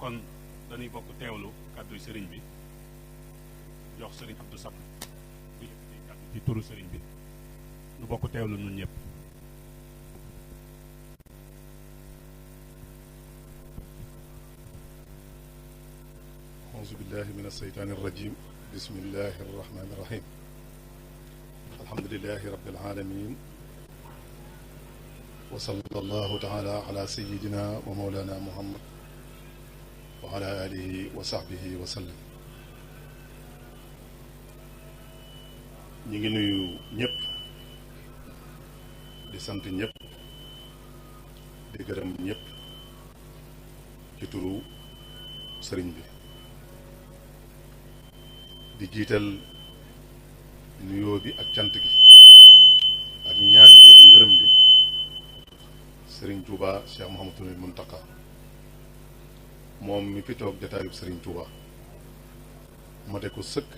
kon dañuy bokk teewlu kàdduy sëriñ bi jox sëriñ Abdou Sakk bu yëkkati kàddu ci turu sëriñ bi nu bokk teewlu ñun ñëpp. auzu billahi min alsheytaani irrajim bismillahi arrahmani irrahim alhamdulilahi rabbil alamin wa sallallahu taala ala sayidina wa mawlana muhammad wa ala alihi wa sahbihi wa sallam. ñi ngi nuyu ñëpp di sant ñëpp di gërëm ñëpp ci turu sëriñ bi di jiital nuyoo bi ak cant gi ak ñaan gi ak ngërëm bi sëriñ Touba Cheikh Mouhamadul Mountakha moom mi fi toog jataayub sëriñ Touba mate ko sëkk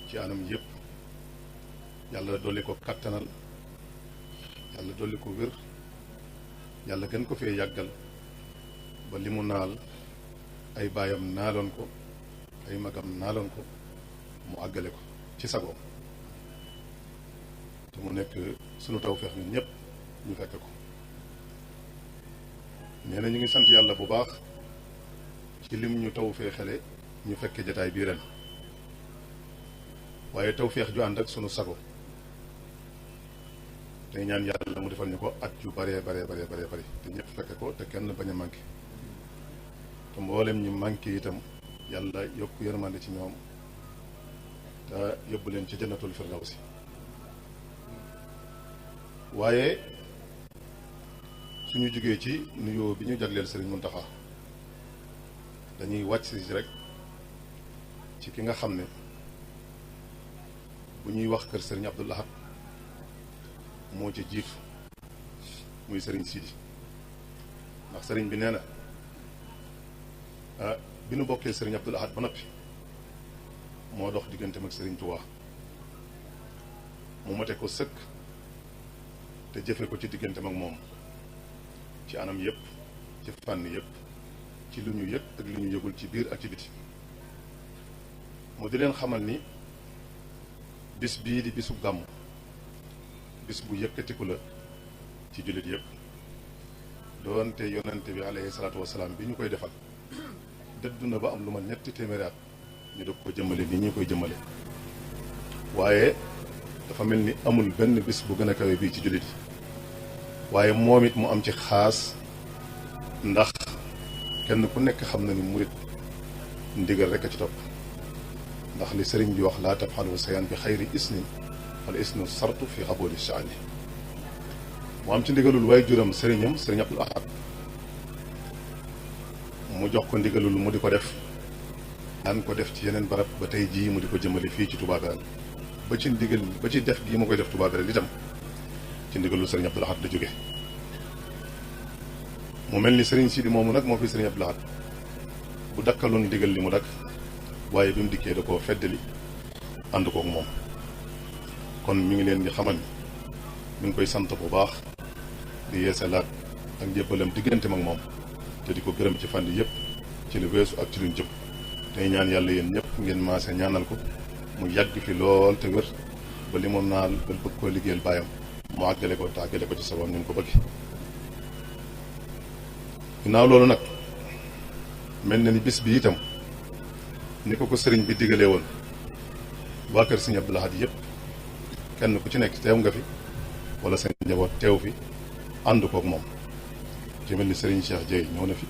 ci anam yëpp. yàlla dolli ko kattanal yàlla dolli ko wér yàlla gën ko fee yàggal ba li mu naal ay baayam naaloon ko ay magam naaloon ko mu àggale ko ci sagoom te mu nekk sunu tawfeex ñun ñëpp ñu fekk ko. nee na ñu ngi sant yàlla bu baax ci lim ñu tawfeexale ñu fekke jataay bii ren waaye tawfeex ju ànd ak sunu sago tey ñaan yàlla mu defal ñu ko at yu bare te ñëpp fekke ko te kenn bañ a manqué te mboolem ñu manqué itam yàlla yokk yërmande ci ñoom te yóbbu leen ci jannatul firdawsi. waaye suñu jógee ci nuyoo bi ñu jagleel Sëriñ Muntaxa dañuy wàcc si rek ci ki nga xam ne bu ñuy wax kër Sëriñ Abdou Lahad moo ci jiitu muy sëriñ Sidi ndax sëriñ bi nee na bi nu bokkee sëriñ Abdou Lahad ba noppi moo dox digganteem ak sëriñ Touba mu mate ko sëkk te jëfe ko ci digganteem ak moom ci anam yëpp ci fànn yëpp ci lu ñu yëg ak lu ñu yëgul ci biir activité mu di leen xamal ni bis bii di bisu gàmmu bis bu yëkkatiku la ci jullit yëpp doonte yonante bi alayhi salaatu wasalaam bi ñu koy defal dëddu na ba am lu ma ñetti téeméeri at ñu dog ko jëmale ni ñu koy jëmale waaye dafa mel ni amul benn bis bu gën a kawe bii ci jullit yi waaye moom it mu am ci xaas ndax kenn ku nekk xam na ni murit ndigal rek a ci topp ndax li sëriñ bi wax laa tafxalu sayaan bi xayri isnin wala isnu sartu fi xabooli shaani mu am ci ndigalul waaye juram sëriñam sëriñ Abdul Ahad mu jox ko ndigalul mu di ko def daan ko def ci yeneen barab ba tey jii mu di ko jëmale fii ci Touba Belel ba ci ndigal ba ci def gii mu koy def Touba Belel itam ci ndigalul sëriñ Abdul Ahad la jóge mu mel ni sëriñ Sidi moomu nag moo fi sëriñ Abdul Ahad bu dakkaloon ndigal li mu dakk waaye bi mu dikkee da koo feddali ànd kook moom kon mi ngi leen di xamal ni mi ngi koy sant bu baax di yeesalaat ak njëbbalam digganteem ak moom te di ko gërëm ci fànn yëpp ci lu weesu ak ci luñ jëm tey ñaan yàlla yéen ñëpp ngeen maase ñaanal ko mu yàgg fi lool te wér ba li mu naal ba bëgg koo liggéeyal baayam mu àggale ko te àggale ko ci sagoon ni mu ko bëgg. ginnaaw loolu nag mel na ni bis bi itam ni ko sëriñ bi digalee woon waa kër Sëriñ Abdou Lahad yëpp kenn ku ci nekk teew nga fi wala seen njaboot teew fi ànd kook moom ci mel ni sëriñ Cheikh Dieye ñëw na fi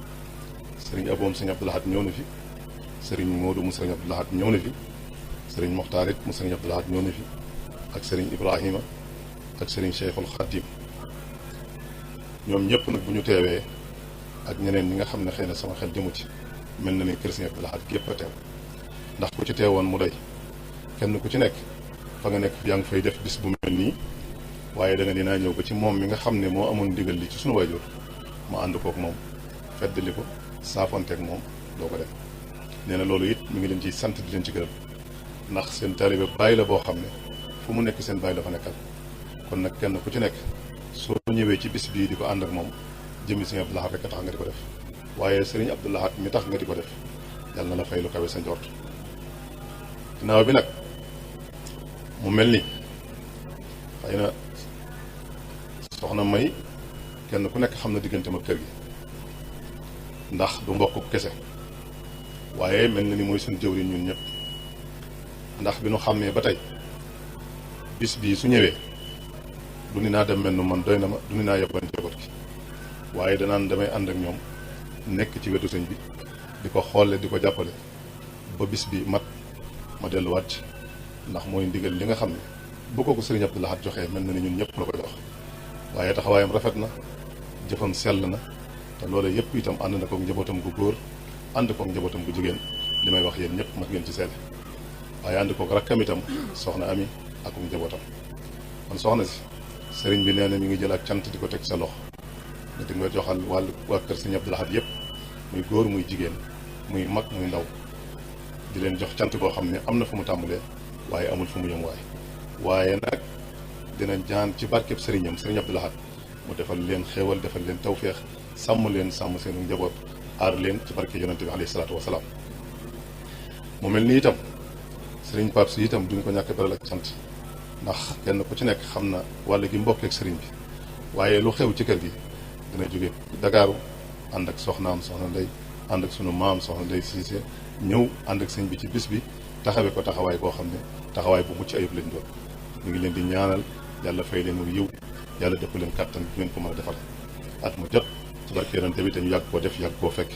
sëriñ Aboom Sëriñ Abdou Lahad ñëw na fi sëriñ Modou mu Sëriñ Abdou Lahad ñëw na fi sëriñ Mokhtar it mu Sëriñ Abdou Lahad ñëw na fi ak sëriñ Ibrahima ak sëriñ Cheikhul Khadim ñoom ñëpp nag bu ñu teewee ak ñeneen ñi nga xam ne xëy na sama xel jëmu ci mel na ni kër Sëriñ Abdou Lahad yëpp a teew ndax ku ci teewoon mu doy kenn ku ci nekk fa nga nekk yaa ngi fay def bis bu mel nii waaye da nga dinaa ñëw ba ci moom mi nga xam ne moo amoon ndigal li ci sunu waajur ma ànd kook moom feddali ko saafonteeg moom doo ko def nee na loolu it mi ngi leen ciy sant di leen ci gërëm ndax seen taalibe bàyyi la boo xam ne fu mu nekk seen bàyyi la fa nekkal kon nag kenn ku ci nekk soo ñëwee ci bis bii di ko ànd ak moom jëmmi Sëriñ Abdou Lahad rek a tax nga di ko def waaye sëriñ Abdou Lahad mi tax nga di ko def yàlla na la fay lu kawe sa njort. ginnaaw bi nag mu mel ni xëy na soxna May kenn ku nekk xam na diggante ma kër gi ndax du mbokk kese waaye mel na ni mooy suñu jëwriñ ñun ñëpp ndax bi nu xàmmee ba tey bis bii su ñëwee du ni naa dem mel nu man doy na ma du ni naa yebban njaboot gi waaye danaan damay ànd ak ñoom nekk ci wetu sëñ bi di ko xoole di ko jàppale ba bis bi mat ma delluwaat ci ndax mooy ndigal li nga xam ne bu ko sëriñ Abdou Lahad joxee mel na ni ñun ñëpp la ko jox waaye taxawaayam rafet na jëfam sell na te loolu yëpp itam ànd na kook njabootam gu góor ànd kook njabootam gu jigéen li may wax yéen ñëpp mat ngeen ci seede waaye ànd kook rakkam itam soxna Ami ak njabootam. kon soxna si sëriñ bi nee na mi ngi jël ak cant di ko teg sa loxo nga di nga joxal wàllu waa kër sëriñ Abdou Lahad yëpp muy góor muy jigéen muy mag muy ndaw di leen jox cant koo xam ne am na fu mu tàmbalee waaye amul fu mu yem waaye nag dina ñaan ci barkeb sëriñam sëriñ Abdou Lahad mu defal leen xéewal defal leen tawféex sàmm leen sàmm seenu njaboot aar leen ci barke yonente bi alayhi salaatu wasalaam. mu mel ni itam sëriñ Pape si itam duñ ko ñàkk beral ak cant ndax kenn ku ci nekk xam na wàll gi mbokkeek sëriñ bi waaye lu xew ci kër gi dina jóge Dakaaru ànd ak soxnaam soxna Ndey ànd ak sunu maam soxna Ndey Siise ñëw ànd ak sëñ bi ci bis bi taxawee ko taxawaay boo xam ne taxawaay bu mucc ayib lañ doon. ñu ngi leen di ñaanal yàlla fay leen yiw yàlla dëpp leen kàttan bu ngeen ko mën a defal at mu jot ci barke yonente bi te ñu yàgg koo def yàgg koo fekk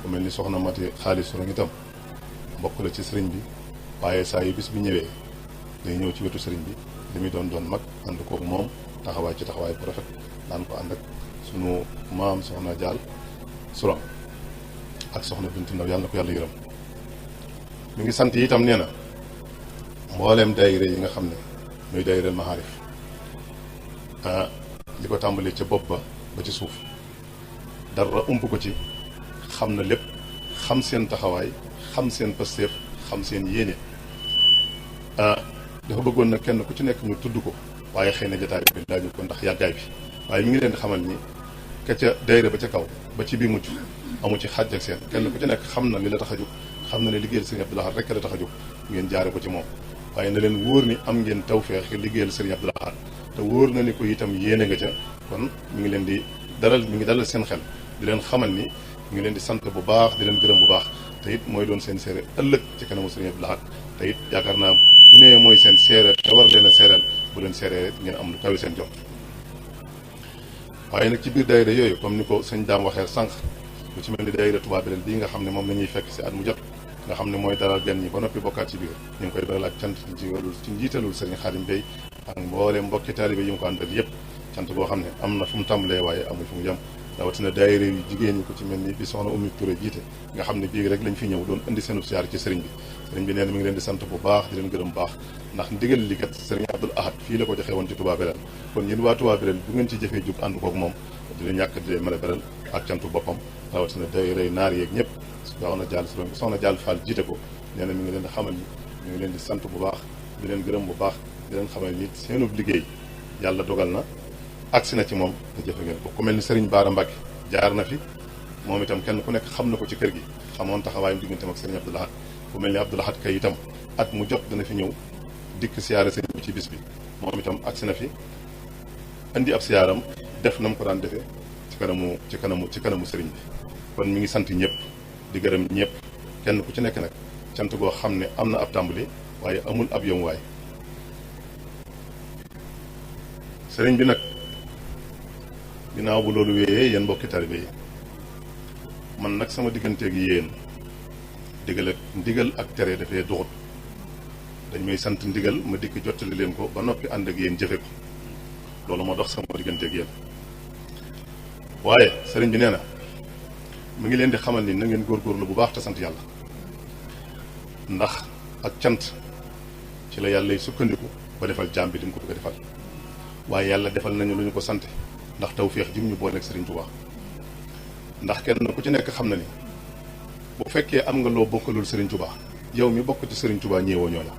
ku mel ni soxna Mati xaalis Sorong itam mbokk la ci sëriñ bi waaye saa yu bis bi ñëwee day ñëw ci wetu sëriñ bi li muy doon mag ànd koog moom taxawaay ci taxawaay bu rafet daan ko ànd ak sunu maam soxna Jaal Sorong ak soxna Bintu Ndaw yàlla na ko yàlla yërëm. mi ngi sant itam nee na mbooleem daayira yi nga xam ne muy daayira Maarif li ko tàmbalee ca bopp ba ci suuf dara ump ko ci xam na lépp xam seen taxawaay xam seen pasteef xam seen yéene dafa bëggoon nag kenn ku ci nekk ñu tudd ko waaye xëy na jotaay bi laaju ko ndax yàggaay bi waaye mi ngi leen di xamal ni ka ca daayira ba ca kaw ba ci bii mujj amu ci xàjj ak seen kenn ku ci nekk xam na li la tax a jóg xam na ne liggéeyal Sëriñ Abdou Lahad rek la tax a jóg ngeen jaare ko ci moom waaye na leen wóor ni am ngeen tawfeex liggéeyal Sëriñ Abdou Lahad te wóor na ni ko itam yéene nga ca kon mi ngi leen di mi ngi dalal seen xel di leen xamal ni mi ngi leen di sant bu baax di leen gërëm bu baax te it mooy doon seen seere ëllëg ci kanamu Sëriñ Abdou Lahad te it yaakaar naa bu nee mooy seen seere te war leen a seereel bu leen seeree ngeen am lu kawe seen jot. waaye nag ci biir daayira yooyu comme ni ko sëñ daam waxee sànq lu ci mel ni daayira Touba Belel bii nga xam ne moom la ñuy fekk si at mu jot nga xam ne mooy dalal gan ñi ba noppi bokkaat ci biir ñu ngi koy beral ak cant ci njiitalul sëriñ Xaadim Bey ak mbooleem mbokki taalibe yi mu ko àndal yëpp cant boo xam ne am na fu mu tàmbalee waaye amul fu mu yem rawatina daayira yu jigéen ñi ko ci mel ni bi soxna Oumy Touré jiite nga xam ne bii rek lañ fi ñëw doon indi seenu siyaar ci sëriñ bi nee na mi ngi leen di sant bu baax di leen gërëm baax ndax ndigal li kat sëriñ Abdou Lahad fii la ko joxe woon ci Touba Belel kon yéen waa Touba Belel bu ngeen ci jëfee jub ànd koog moom dina ñàkk di mën a beral ak cantu boppam rawatina daayira yu naar yeeg ñëpp soxna Jaal soxna Jaal Fall jiite ko nee na mi ngi leen di xamal ni mi ngi leen di sant bu baax di leen gërëm bu baax di leen xamal ni seenub liggéey yàlla dogal na agsi na ci moom te jëfe ngeen ko ku mel ni Serigne Bara Mbacke jaar na fi moom itam kenn ku nekk xam na ko ci kër gi xamoon taxawaayam digganteem ak Serigne Abdou Lahad ku mel ni Abdou Lahad kay itam at mu jot dana fi ñëw dikk siyaare sëriñ bi ci bis bi moom itam agsi na fi indi ab siyaaram def na mu ko daan defee ci kanamu sëriñ bi kon mi ngi sant ñëpp di gërëm ñëpp kenn ku ci nekk nag cant goo xam ne am na ab tàmbali waaye amul ab yomuwaay sëriñ bi nag ginnaaw bu loolu wéyee yéen mbokki taalibe yi man nag sama digganteeg yéen ndigal ak tere dafay duxut dañ may sant ndigal ma dikk jottali leen ko ba noppi ànd ak yéen jëfe ko loolu moo dox sama digganteeg yéen waaye sëriñ bi nee na mu ngi leen di xamal ni na ngeen góorgóorlu bu baax te sant yàlla ndax ak cant ci la yàlla sukkandiku ba defal jaam bi di mu ko bëgg a defal waaye yàlla defal nañu lu ñu ko sant ndax tawféex ji mu ñu booleeg Sëriñ Tuubaa ndax kenn ku ci nekk xam na ni bu fekkee am nga loo bokkalul Sëriñ Tuubaa yow mi bokk ci Sëriñ Tuubaa ñeewoo ñooña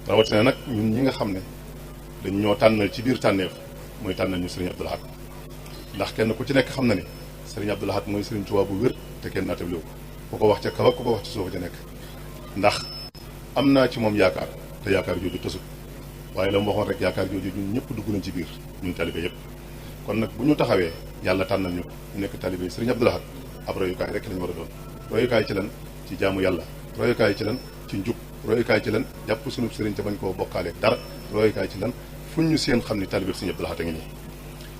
rawatina nag ñun ñi nga xam ne dañ ñoo tànnal ci biir tànneef mooy tànnal ñu Sëriñ Abdou Lahad ndax kenn ku ci nekk xam na ni sëriñ Abdou Lahad mooy sëriñ Tuubaa bu wér te kenn naatable ko ku ko wax ca kaw ak ku ko wax ci suuf ca nekk ndax am naa ci moom yaakaar te yaakaar jooju tësut waaye la mu waxoon rek yaakaar jooju ñun ñëpp dugg nañ ci biir ñun talibé yëpp kon nag bu ñu taxawee yàlla tànnal ñu ko ñu nekk talibé sëriñ Abdou Lahad ab royukaay rek lañu war a doon royukaay ci lan ci jaamu yàlla royukaay ci lan ci njub royukaay ci lan jàpp sunu sëriñ te bañ koo bokkaaleeg dara royukaay ci lan fuñ ñu seen xam ni talibé sëriñ Abdou Lahad a ngi nii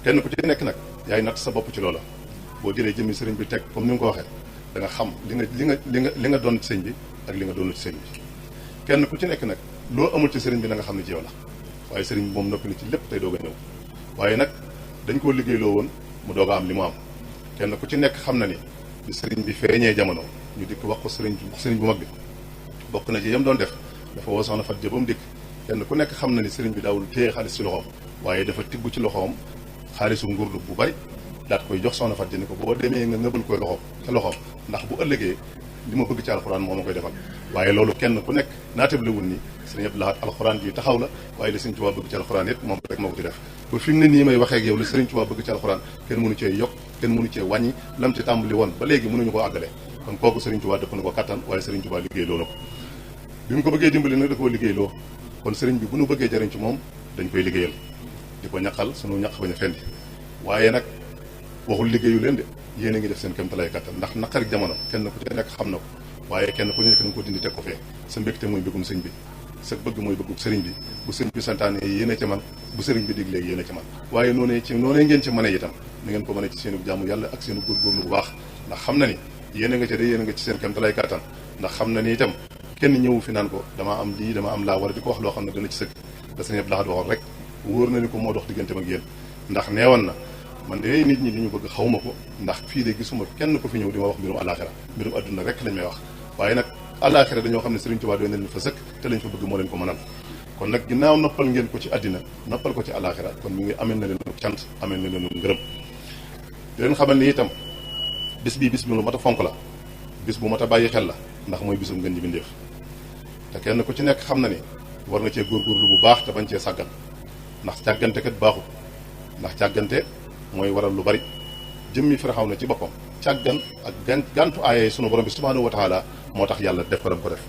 kenn ku ci nekk nag yaay natt sa bopp ci loola boo jëlee jëmmi sëriñ bi teg comme ni nga ko waxee da nga xam li nga doon ci sëñ bi ak li nga doonul ci sëñ bi kenn ku ci nekk nag loo amul ci sëriñ bi na nga xam ne ci yow la waaye sëriñ bi moom noppi na ci lépp tey doog a ñëw waaye nag dañ koo liggéeyloo woon mu doog a am li mu am kenn ku ci nekk xam na ni bi sëriñ bi feeñee jamono ñu dikk wax ko sëriñ bu mag bi bokk na ci yam doon def dafa woo soxna Fat Ja ba mu dikk kenn ku nekk xam na ni sëriñ bi daawul téye xaalis ci loxoom waaye dafa tibb ci loxoom xaalisu ngurdu bu bari daat koy jox soxna Fat Ja ni ko boo demee nga ngëbal koy loxoom ca loxoom ndax bu ëllëgee li ma bëgg ci alxuraan moo ma koy defal waaye loolu kenn ku nekk naatablewul ni sëriñ Abdou Lahad alxuraan ji taxaw la waaye li sëriñ Tuubaa bëgg ci alxuraan it moom rek moo ko ci def ba fi mu ne nii may waxee ak yow li sëriñ Tuubaa bëgg ci alxuraan kenn mënu cee yokk kenn mënu cee wàññi lam ci tàmbali woon ba léegi mënuñu koo àggale kon kooku sëriñ Tuubaa dëpp na ko kattan waaye sëriñ Tuubaa liggéey loo na ko bi mu ko bëggee dimbali nag da koo liggéey loo kon sëriñ bi bu ñu bëggee jariñ ci moom dañ koy liggéeyal di ko ñaqal sunu ñaq bañ a fendi waaye nag waxul liggéeyu leen de yéen a ngi def seen kéemtalaay kattan ndax naqarik jamono kenn ku ci nekk xam na ko waaye kenn ku nekk da nga ko dindi teg ko fee sa mbégte mooy mbégum sëñ bi sa bëgg mooy bëggub sëriñ bi bu sëriñ bi santaane yéen a ca man bu sëriñ bi diglee yéen a ca man waaye noonee ngeen ci mën a itam na ngeen ko mën a ci seenu jaamu yàlla ak seenu góorgóorlu bu baax ndax xam na ni yéen a nga ca de yéen a nga ci seen kéemtalaay kattan ndax xam na ni itam kenn ñëwu fi naan ko dama am lii dama am laa wala di ko wax loo xam ne dana ci sëkk da sëñ Abdou Lahad waxoon rek wóor na ni ko moo dox diggante ak yéen ndax neewoon na man de nit ñi li ñu bëgg xawma ko ndax fii de gisuma kenn ko fi ñëw di ma wax mbirum àllaaxira mbirum adduna rek lañ may wax waaye nag àllaaxira dañoo xam ne Sëriñ Tuubaa doy na leen fa sëkk te lañ fa bëgg moo leen ko mënal kon nag ginnaaw noppal ngeen ko ci àddina noppal ko ci àllaaxira kon mi ngi amel na leen cant amel na leen ngërëm di leen xamal ni itam bis bi lu mat a fonk la bis bu mat a bàyyi xel la ndax mooy bisum ngeen ji bindeef te kenn ku ci nekk xam na ni war nga cee góorgóorlu bu baax te bañ cee sàggan ndax càggante kat baaxul ndax càggante mooy waral lu bari jëmmi Firawna ci boppam càggan ak gàntu aaye sunu borom bi subhaanahu wa taala moo tax yàlla def ko dam ko def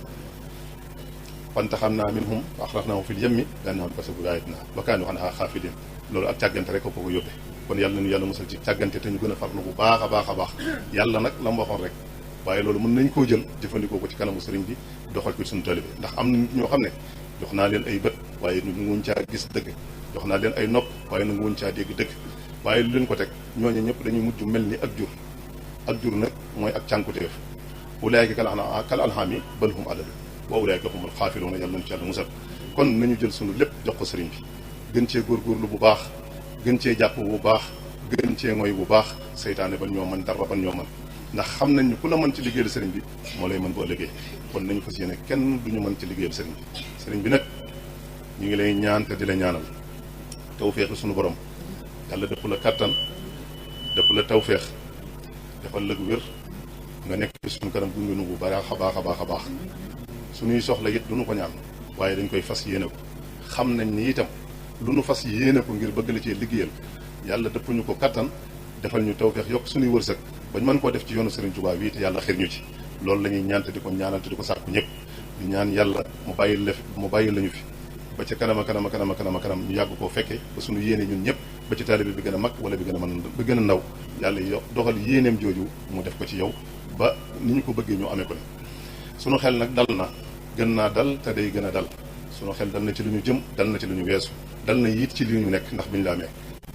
fantaxamnaa minhum fa axraqnaahum fil yammi bi annahum kasabu ayatina wa kaanu anhaa xaafiliin loolu ak càggante rek ko ko yóbbe kon yàlla nañu yàlla musal ci càggante te ñu gën a farlu bu baax a baax a baax yàlla nag la mu waxoon rek waaye loolu mën nañ koo jël jëfandikoo ko ci kanamu sëriñ bi doxal ko ci suñu taalibe ndax am na nit ñoo xam ne jox naa leen ay bët waaye nanguwuñ caa gis dëgg jox naa leen ay nopp waaye nanguwuñ caa dégg dëgg waaye lu leen ko teg ñooñu ñëpp dañuy mujj mel ni ak jur nag mooy ak cànkutéef ulaayka kal an'aami bal hum adall wa ulaayka humul xaafiluuna yàlla nañu ci yàlla musal kon nañu jël sunu lépp jox ko sëriñ bi gën cee góorgóorlu bu baax gën cee jàpp bu baax gën cee ngoy bu baax seytaane ban ñoo mën dara ban ñoo mën ndax xam nañ ni ku la mën ci liggéeyal sëriñ bi moo lay mën boo ëllëgee kon nañu fas yéene kenn duñu mën ci liggéeyal sëriñ bi sëriñ bi nag ñu ngi lay ñaan te di la ñaanal tawféexi sunu borom yàlla dëpp la kàttan dëpp la tawféex defal la wér nga nekk ci suñu kanam gunge nu bu baax a baax a baax a baax suñuy soxla it du nu ko ñaan waaye dañ koy fas yéene ko xam nañ ni itam lu nu fas yéene ko ngir bëgg la cee liggéeyal yàlla dëpp ñu ko kattan defal ñu tawféex yokk suñuy wërsëg bañ mën koo def ci yoonu Serigne Touba bii te yàlla xir ñu ci loolu la ñuy ñaan te di ko ñaanal te di ko sàkku ñëpp di ñaan yàlla mu bàyyi lañu fi ba ca kanam a kanam a kanam a kanam a kanam ñu yàgg koo fekke ba suñu yéene ñun ñëpp ba ci taalibe bi gën a mag wala bi gën a ndaw yàlla doxal yéeneem jooju mu def ko ci yow ba ni ñu ko bëggee ñu amee ko ni sunu xel nag dal na gën naa dal te day gën a dal sunu xel dal na ci lu ñu jëm dal na ci lu ñu weesu dal na it ci li ñu nekk ndax biñu la amee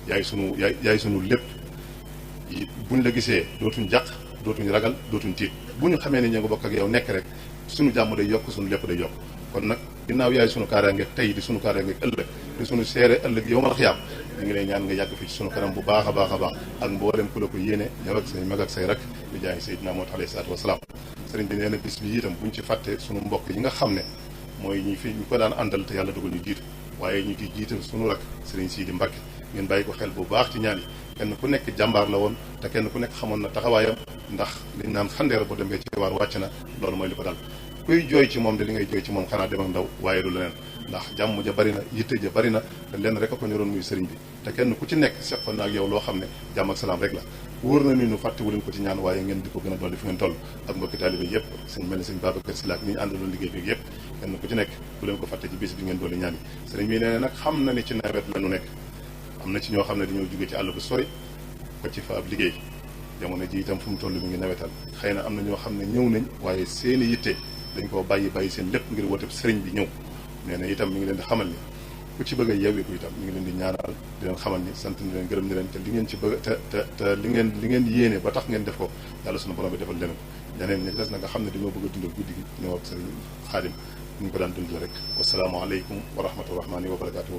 yaay sunu lépp buñ la gisee dootuñ jàq dootuñ ragal dootuñ tiit bu ñu xamee ne ña nga bokk ak yow nekk rek sunu jàmm day yokk sunu lépp day yokk kon nag ginnaaw yaay sunu kaaraange tey di sunu kaaraange ëllëg di sunu seere ëllëg yow ma la xiyaam ñu ngi lay ñaan nga yàgg fi ci sunu kanam bu baax a baax a baax ak mboolem ku la ko yéene yow ak say mag ak say rak di jaay Seydina Muhammad alayhi salaatu wasalaam sëriñ bi nee na bis bi itam buñ ci fàtte sunu mbokk yi nga xam ne mooy ñi fi ñu ko daan àndal te yàlla dogal ñu jiitu waaye ñu ci jiital sunu rak sëriñ Sidi Mbacke ngeen bàyyi ko xel bu baax ci ñaan yi kenn ku nekk jàmbaar la woon te kenn ku nekk xamoon na taxawaayam ndax liñ naan xandeer boo demee ci waar wàcc na loolu mooy li ko dal kuy jooy ci moom de li ngay jooy ci moom xanaa dem ak ndaw waaye du leneen ndax jàmm ja bari na yitte ja bari na te lenn rek a ko ñoroon muy sëriñ bi te kenn ku ci nekk seqoon na ak yow loo xam ne jàmm ak salaam rek la wóor na ni ñu fàttewu leen ko ci ñaan waaye ngeen di ko gën a dolli fi ngeen toll ak mbokki taalibe yëpp sëñ mel ni sëñ Babacar Sylla ak ni ñu àndaloon liggéey bi yëpp kenn ku ci nekk bu leen ko fàtte ci bis bi ngeen dolli ñaan yi sëriñ bi nee na nag xam na ni ci nawet la ñu nekk am na ci ñoo xam ne dañoo jóge ci àll bu sori ko ci fa ab liggéey jamono ji itam fu mu toll mi ngi nawetal xëy na am na ñoo xam ne ñëw nañ waaye seeni yitte dañ koo bàyyi seen lépp ngir woote sëriñ bi ñëw nee na itam mi ngi leen di xamal ni ku ci bëgg a yeewiku itam mi ngi leen di ñaanal di leen xamal ni sant ni leen gërëm ni leen te li ngeen ci bëgg te li ngeen yéene ba tax ngeen def ko yàlla sunu borom bi defal leen ko ñeneen ñi des na nga xam ne dañoo bëgg a dundal guddi gi ñëw ak sëriñ Xaadim ñu ko daan dundal rek wasalaamaaleykum wa rahmatullahi wa barakaatuhu